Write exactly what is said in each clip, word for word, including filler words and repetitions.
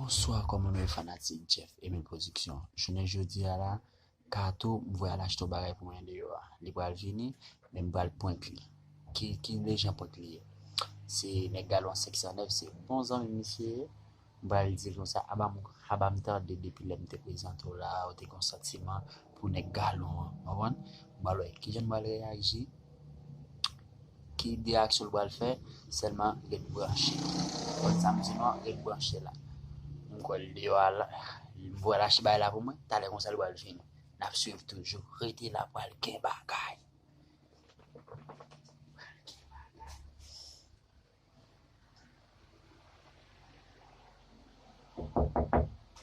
Bonswa, kòman nou ye fanatik Jeff Emile Production? Jounen jodi a la, Kato, m voye al achte yon bagay pou mwen deyò a. Li pral vini, men m pral prank li. Ki, ki lejan prank li ye? Se nèg galon senk san nèf, se bon zanmi misye ye. M pral di l konsa, aba m, aba m tande depi lè m te prezante w la, ou te gen yon santiman pou nèg galon an, w konprann? M pral wè kijan l pral reyaji, ki de aksyon l pral fè, sèlman ret branche. Konn sa m di nou an, ret branche la. M kwè l deyò a la, m voye l achte bagay la pou mwen, talè konsa l pral vini. N ap swiv toujou. Rete la, pral gen bagay.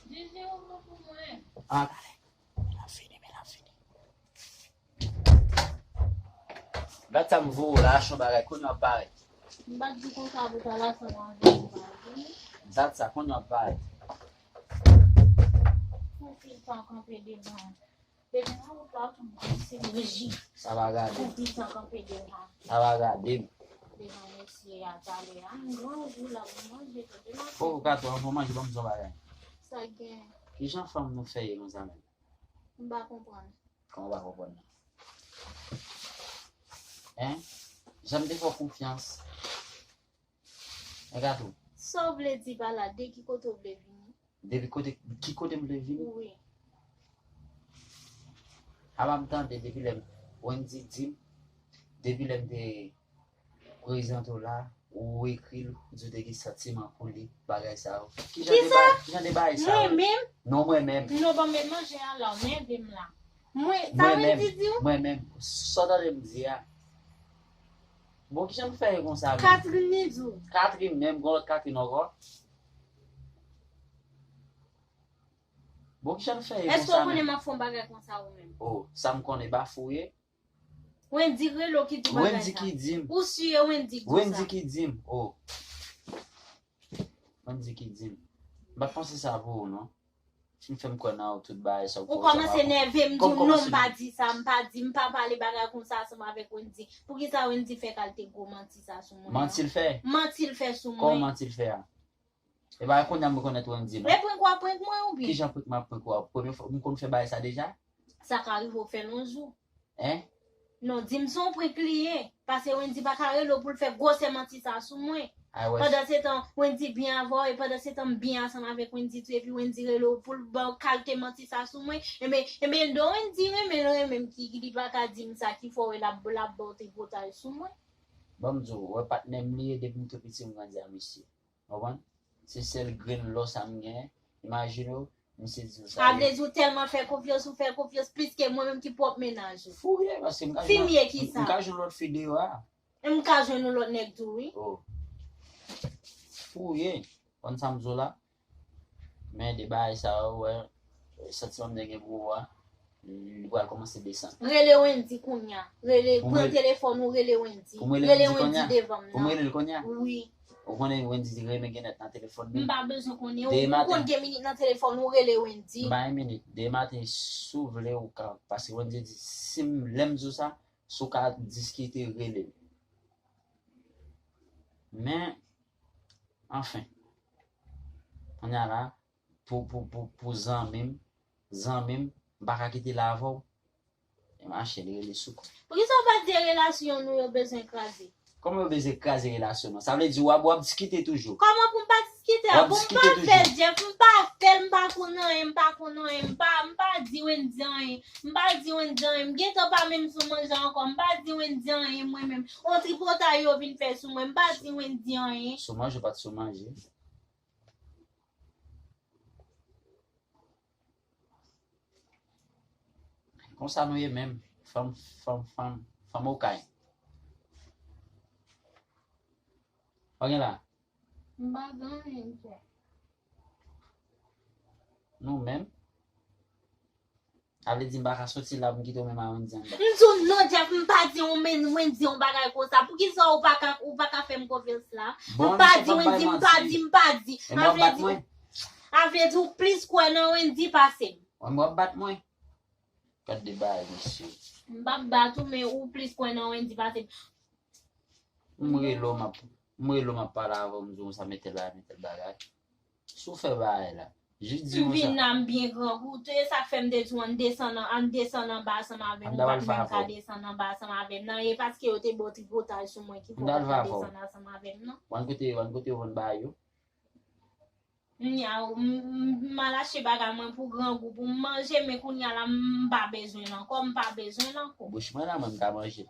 Jiji, ouvri pou mwen. Ah, talè. Men l ap vini, men l ap vini. Dat sa m voye w la, achte yon bagay, kounye a w ap parèt. M pa t di konsa pou ta la, sa w anvi m pa vini. Dat sa, kounye a w ap parèt. Pou ki tan kanpe devan? Depi nan wout la, ou tonbe se bouji. Sa va gade. Pou ki tan kanpe devan? Sa va gade m. Devan mesye a talè a. M gran gou la, pou manje, tande m ap. Oh, Kato, anvan manje, ban m di yon bagay. Sa gen? Kijan fanm nou fè ye konsa menm? M pa konprann. Kòman w pa konprann nan? Hein? Jan m te fè w konfyans. Hein, Kato? Sa w vle di pa la, de ki kote w vle vini? Depi kote, ki kote m vle vini? Wi. Aba m tande depi lè m, Wendy di m, depi lè m te prezante w la, ou ekri l, ou di w te gen santiman pou li, bagay sa yo. Kijan de bagay, kijan de bagay sa yo? Mwen menm? Non, mwen menm. Non, ban m met manje a la, w nève m la. Mwen, sa vle di di w? Mwen menm, sa w tande m di a? Bon, kijan m fè ye konsa menm? Catherine li di w. Catherine menm, gon lòt Catherine ankò? Bon, kijan m fè ye konsa menm? Èske w konnen m ap fè yon bagay konsa ou menm? Oh, sa m konnen, pa fou ye. Wendy rele w ki di w bagay sa. Wendy ki di m. Ou si e Wendy ki di w sa? Wendy ki di m. Oh. Wendy ki di m. M pa t panse sa pou ou, non. Fin fè m kwè nan ou tout bagay sa ou fè. Ou kòmanse nève m, di w non, m pa di sa, m pa di, m pa pale bagay konsa ansanm avèk Wendy. Poukisa Wendy fè kalite gwo manti sa sou mwen an? Manti l fè? Manti l fè sou mwen. Kòman manti l fè a? E pa kounye a m rekonèt Wendy, non. E prank w ap prank mwen oubyen? Kijan prank m ap prank ou a? Premye fwa, m konn fè bagay sa deja? Sa ka rive w fè l yon jou. Hein? Non, di m se yon prank li ye. Paske Wendy pa ka rele w pou l fè gwosè manti sa sou mwen. Ay, wè. Pandan se tan, Wendy byen avè w, e pandan se tan, m byen ansanm avèk Wendy tou, epi Wendy rele w pou l ban w kalite manti sa sou mwen. Enben, enben, do Wendy renmen l, renmen m ki, ki li pa ka di m sa ki fè w wè l ap, l ap ba w tripotay sou mwen. Ban m di w, wè patnè m li ye, depi m tou piti m grandi a misye. Konprann? Se sèl grenn lò sa m genyen. Imajine w, misye di w sa. Sa vle di w tèlman fè konfyans, ou fè konfyans plis ke mwen menm ki pwòp mennaj ou. Fou ye, paske m ka jwenn, fimye ki sa? M ka jwenn lòt fi deyò a. M ka jwenn yon lòt nèg tou, wi. Oh. Fou ye. Konn sa m di w la? Men de bagay sa yo, wè, santiman m te gen pou ou a, li pral kòmanse desann. Rele Wendy kounye a. Rele, pran telefòn ou, rele Wendy. Pou m rele Wendy kounye a? Rele Wendy devan m nan. Pou m rele l kounye a? Wi. Ou konnen Wendy renmen gen nèt nan telefòn li. M pa bezwen konnen. Ou konn gen minit nan telefòn ou, rele Wendy. M pa gen minit. Demen maten, si w vle, ou ka. Paske Wendy di, si m, lè m di w sa, si w ka diskite, rele m. Men, anfen. Kounye a la, pou, pou, pou, pou zanmi m, zanmi m, m pa ka kite l avè w. E mache, li rele sou kò. Poukisa w pa di relasyon nou yo bezwen kraze? Kòman yo bezwen kraze relasyon nou? Sa vle di w ap, w ap diskite toujou? Kòman pou m pa diskite a? Bon, m pa fè l, Jeff, m pa fè l, m pa konn anyen, m pa konn anyen, m pa, m pa di Wendy anyen, m pa di Wendy anyen, m gentan pa menm sou manje ankò, m pa di Wendy anyen mwen menm. On tripotay yo vin fè sou mwen, m pa di Wendy anyen. Sou manje, ou pa t sou manje. Konsa nou ye menm. Fanm, fanm, fanm, fanm okay. Pa gen la. M pa gen anyen m fè. Nou menm. Sa vle di m pa ka soti la pou m kite w menm a Wendy anndan. M di w non, Jeff, m pa di w men, Wendy yon bagay konsa. Poukisa ou pa ka, ou pa ka fè m konfyans la? M pa di Wendy, m pa di, m pa di. Sa vle di, sa vle di ou plis kwè nan Wendy pase m. Wè, m w ap bat mwen. Gad de bagay, mesye. M p ap bat ou, men ou plis kwè nan Wendy pase m. M rele w, m ap, m rele w, m ap pale avè w, m di w sa, men tèl bagay, men tèl bagay. Si w fè bagay la, jis di M nou vin sa. La, m byen grangou. Tou e sa k fè m te di w ann desann, ann desann anba ansanm avè m. Ann Ou pa dawal t menm ka favò. Desann anba ansanm avè m nan. E paske yo te ba w tripotaj sou mwen ki fè w Ann dawal pa t ka favò. Desann ansanm avè m nan. Wan kote, wan kote yo vann bagay yo. Kounye a, m, m, m al achte bagay mwen pou grangou, pou m manje, men kounye a la, m pa bezwen l ankò, m pa bezwen l ankò. Bouch mwen la, mwen m ka manje.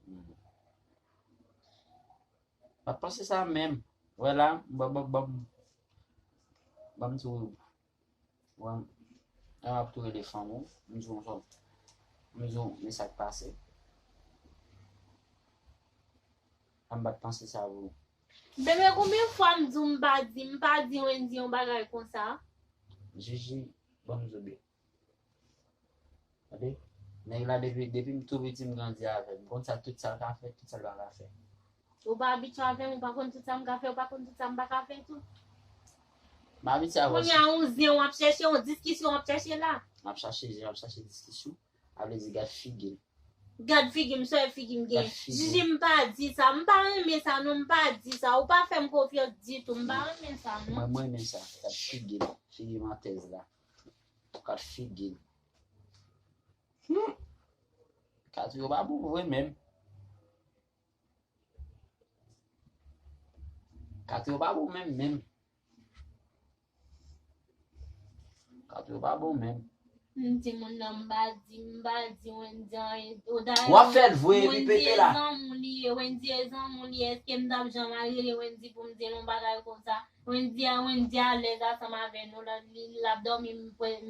Hmm. M ap panse sa menm. Wè la, ban, ban, ban, ban m tou, ban, ban m ap tou rele fanm ou, m di w sa, m di w, men sa k pase. An m pa t panse sa pou ou. Bebe, konbyen fwa m di w m pa di, m pa di Wendy yon bagay konsa? Jiji, ban m di w byen. Tande? Nèg la depi, depi m tou piti m grandi avè l. M konn sa tout sa l ka fè, tout sa l pa ka fè. Ou pa abitye avè m, ou pa konn tout sa m ka fè, ou pa konn tout sa m pa ka fè tou. M abitye avè w. Kounye a, yon zen w ap chèche, yon diskisyon w ap chèche la. M ap chache zen, m ap chache diskisyon. A vle di gad figi l. Gad figi m, sè figi m gen. Gad figi. Jiji, m pa di sa, m pa renmen sa non, m pa di sa. Ou pa fè m konfyans ditou, m pa renmen sa non. Mwen, mwen renmen sa. Gad figi l. Figi mantèz la. Gad figi l. Hmm. Katou yo pa bon vre menm. Katou yo pa bon menm, menm. Katou yo pa bon menm. M di moun nan m pa di, m pa di Wendy anyen. Ou dayè, W ap fè l vre, epi Wendy pete e la. Zanmi w li ye, Wendy e zanmi w li ye. Èske m t ap janm al rele Wendy pou m di l yon bagay konsa? Wendy a, Wendy alèz ansanm avè nou, l, li, l ap dòmi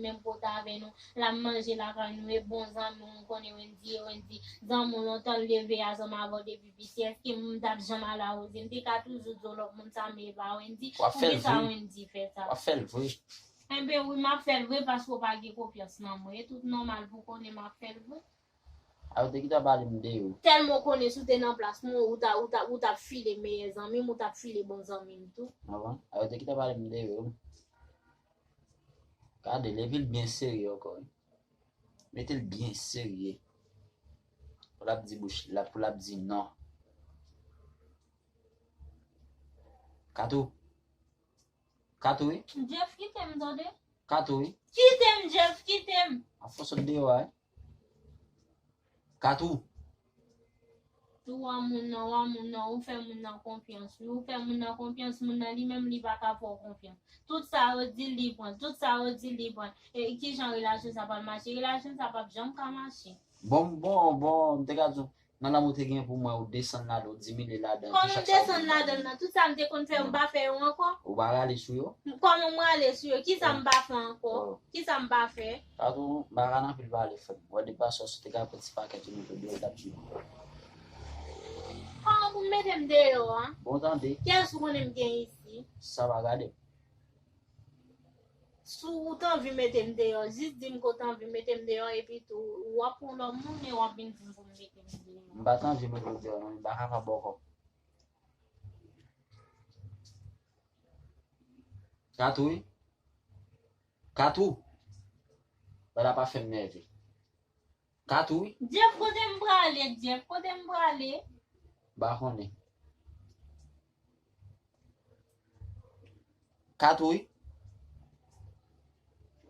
menm kote avè nou, l ap manje lakay nou, e bon zanmi w, m konnen Wendy e Wendy. Zanmi w lontan l leve ansanm avè w depi piti. Èske m t ap janm al awoze? M te ka toujou di w lòt moun sa, men e pa Wendy. W ap fè l Poukisa vre. Wendy fè sa? W ap fè l vre. Enben wi, m ap fè l vre paske w pa gen konfyans nan mwen. E tout nòmal pou w konnen m ap fè l vre. A yo te gentan pale m de yo. Tèlman w konnen si w te nan plas mwen, ou ta, ou ta, ou t ap file meyè zanmi m, ou t ap file bon zanmi m tou. Avan. A yo te gentan pale m de yo. Gade, leve l byen serye ankò, wi. Mete l byen serye. Pou l ap di bouch, la, pou l ap di non. Katou. Katou, wi. Jeff, kite m, tande. Katou, wi. Kite m, Jeff, kite m. A fò sot deyò a, wi. Katou. Ou wa moun nan, wa moun nan, ou fè moun nan konfyans. Wi, ou fè moun nan konfyans, moun nan li menm li pa ka fè w konfyans. Tout sa yo di l, li pran. Tout sa yo di l, li pran. E kijan relasyon sa pral mache? Relasyon sa p ap janm ka mache. Bon, bon, bon, m te ka di w, nan lanmou te gen pou mwen, ou desann ladan, ou diminye ladan. Kòman m desann ladan nan? Tout sa m te konn fè, m pa fè yo ankò. Ou pa rale sou yo? Kòman m rale sou yo? Kisa m pa fè ankò? Kisa m pa fè? Katou, m pa ka nan anpil pale, frè m. Wè depi aswè si w te ka pran ti pakèt ou mete deyò, l t ap sou. Kòman pou m mete m deyò a? Bon, tande. Kiyès ou konnen m gen isi? Sa pa gade. Si w t anvi mete m deyò, jis di m ke w t anvi mete m deyò, epi tou, w ap pran lòt moun e w ap vin di m pou m mete m deyò. M pa t anvi mete w deyò, non, m pa kapab ankò. Katou, wi. Katou. Bagay la pa fè m nève. Katou, wi. Jeff, kote m prale, Jeff, kote m prale? M pa konnen. Katou, wi.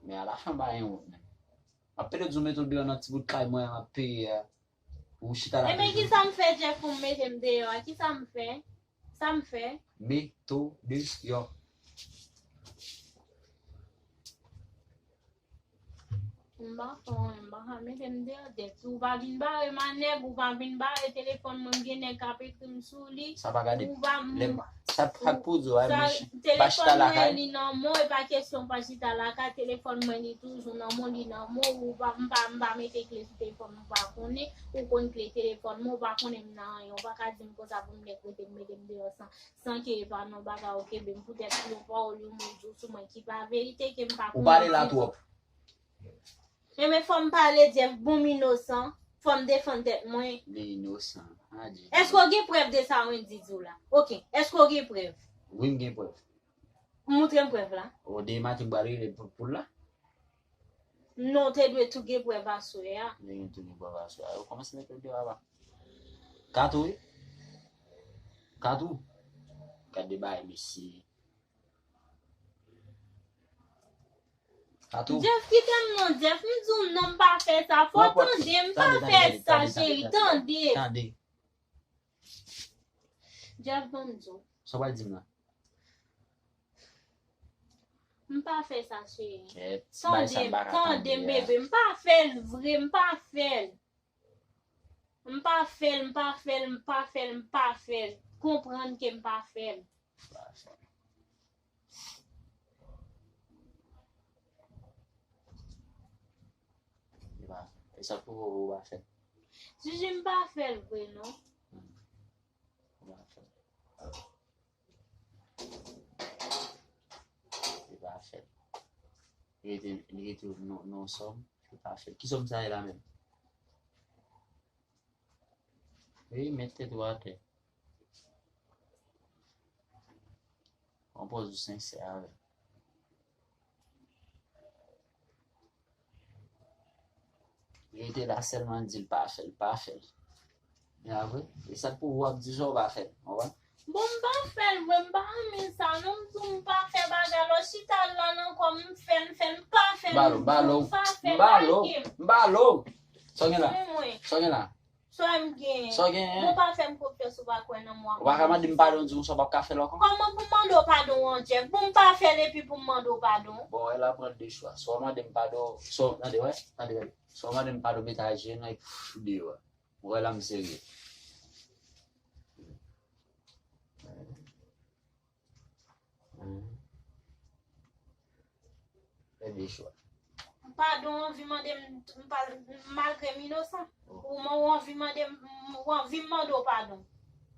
Men alafen m pa gen wont menm. M ap pede di w mete w deyò nan ti bout kay mwen an, m ap peye a. Ou chita la. Ebyen, kisa m fè, Jeff, pou m mete m deyò a? Kisa m fè? Sa m fè? Mete w deyò. M pa fè anyen, m pa ka mete m deyò tèt. Ou pa vin bare m a nèg, ou pa vin bare telefòn mwen, m gen nèg k ap ekri m sou li. Sa pa gade. Ou pa m- Lè m- sa, sa k pou di w, a, Sa, mwen ch- pa chita telefòn mwen, lakay. Li nan men w, e pa kesyon pa chita lakay, telefòn mwen, li toujou nan men w, li nan men w, ou pa, m pa, m pa mete kle sou telefòn mwen, ou pa konnen, ou konn kle telefòn mwen, ou pa konnen m nan anyen, ou pa ka di m konsa pou m nèk rete m mete m deyò san, san ke e pa nan bagay ou kenbe m poutèt yon pawòl yon moun di w sou mwen ki pa verite, ke m pa konnen ditou. Ou pale la twòp. Ebyen, fò m pale, Jeff, bon, m inosan, fò m defann tèt mwen. Li inosan. Adye. Èske w gen prèv de sa Wendy di w la? Oke, èske w gen prèv? Wi, m gen prèv. Montre m prèv la. O, demen maten m pral rele pou, pou l la. Non, w te dwe tou gen prèv aswè a. Li gen tou gen prèv aswè a. Yo kòmanse mete l deyò apa. Katou, wi. Katou. Gade bagay mesye. Katou. Jeff, kite m non, Jeff, m di w non, m pa fè sa. Fò w tande, m pa fè sa, cheri, tande. Tande. Jeff, ban m di w. Sa w pral di m la? M pa fè sa, cheri. Kèt, bagay sa m pa ka tande a. Tande, tande, bebe, m pa fè l vre, m pa fè l. M pa fè l, m pa fè l, m pa fè l, m pa fè l. Konprann ke m pa fè l. Li pa fè l. E sa k pwouve w pa fè l? Jiji, m pa fè l vre non. Hmm. Ou pa fè l. Li pa fè l. Li rete, li rete nan, nan sòm, li pa fè l. Ki sòm sa ye la menm? Wi, met tèt ou atè. Pran pòz ou sensè avè l. Li rete la sèlman di l pa fè l, pa fè l. Men apre, e sa k pou w ap di sa w pa fè l, konprann? Bon, m pa fè l vre, m pa renmen sa non, m di w m pa fè bagay la, chita la nan kò m, m fè l, m fè l, m pa fè l, m pa fè l, lage m. M ba l ou, m ba l ou. Sa w gen la? Sa w gen la? Sa m genyen? Sa w genyen? Bon, pa fè m konfyans, ou pa kwè nan mwen. Ou pa ka mande m padon, di m sa w p ap ka fè l ankò? Kòman pou m mande w padon an, Jeff? Bon, m pa fè l epi pou m mande w padon? Bon, wè la pran de chwa. Swa w mande m padon, swa w, tande, wè, tande, tande. Swa w mande m padon, met ajenou epi deyò. Ou wè la m serye. Fè de chwa. Padon, w anvi mande m, m pa, malgre m inosan. Ou, ou anvi mande m, ou anvi m mande w padon.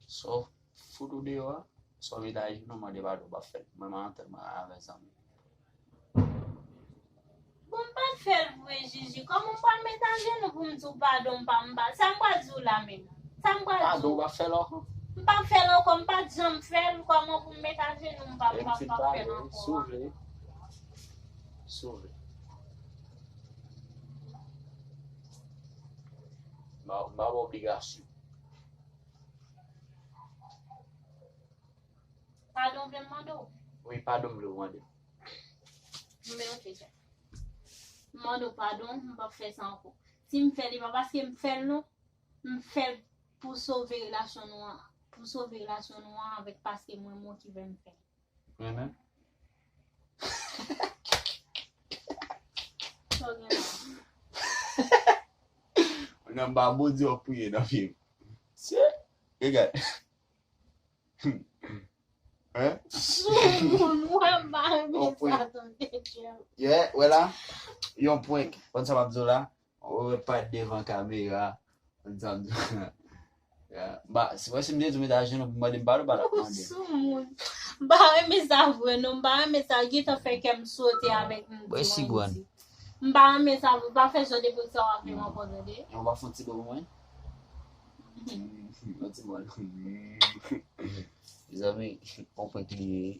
So, fout ou deyò a, so met ajenou mande padon, w p ap fè l. Mwen, m a antann mwen avè zanmi. Bon, m pa t fè l vre, Jiji. Kòman m pral met ajenou pou m di w padon, m pa, m pa, sa m pral di w la menm? Sa m pral di w? Padon, w p ap fè l ankò? M p ap fè l ankò, m pa t janm fè l, kòman pou m met ajenou, m pa, m pa, m p ap fè l ankò. Si w vle. Si w vle. M pa, m pa ba w obligasyon. Padon w vle m mande w? Wi, padon m vle w mande m. Men ok, Jeff. M mande w padon, m p ap fè sa ankò. Si m fè l, e pa paske m fè l non. M fè l pou sove relasyon nou an. Pou sove relasyon nou an avèk paske m renmen w ki fè m fè l. Renmen? Sa w gen la? Nan m pa Bondye w ap priye nan fim. Se, regarde. Hein? Soumoun, mwen pa renmen sa tande, Jeff. Yeah, wè la. Yon prank. Konn sa m ap di w la? Ou wè pa devan kamera. Konn sa m di w la. Yeah. Ba, si, wè si m te di w met ajenou pou mande m padon, pa t ap mande. Soumoun. M pa renmen sa vre non, m pa renmen sa. Gentan fè kè m sote avèk m di w. M pa renmen sa vre, pa fè jan de prank sa w ap fè m ankò tande. Yon pa fon ti do pou mwen? Yon ti mòn. Mezanmi, yon prank li ye.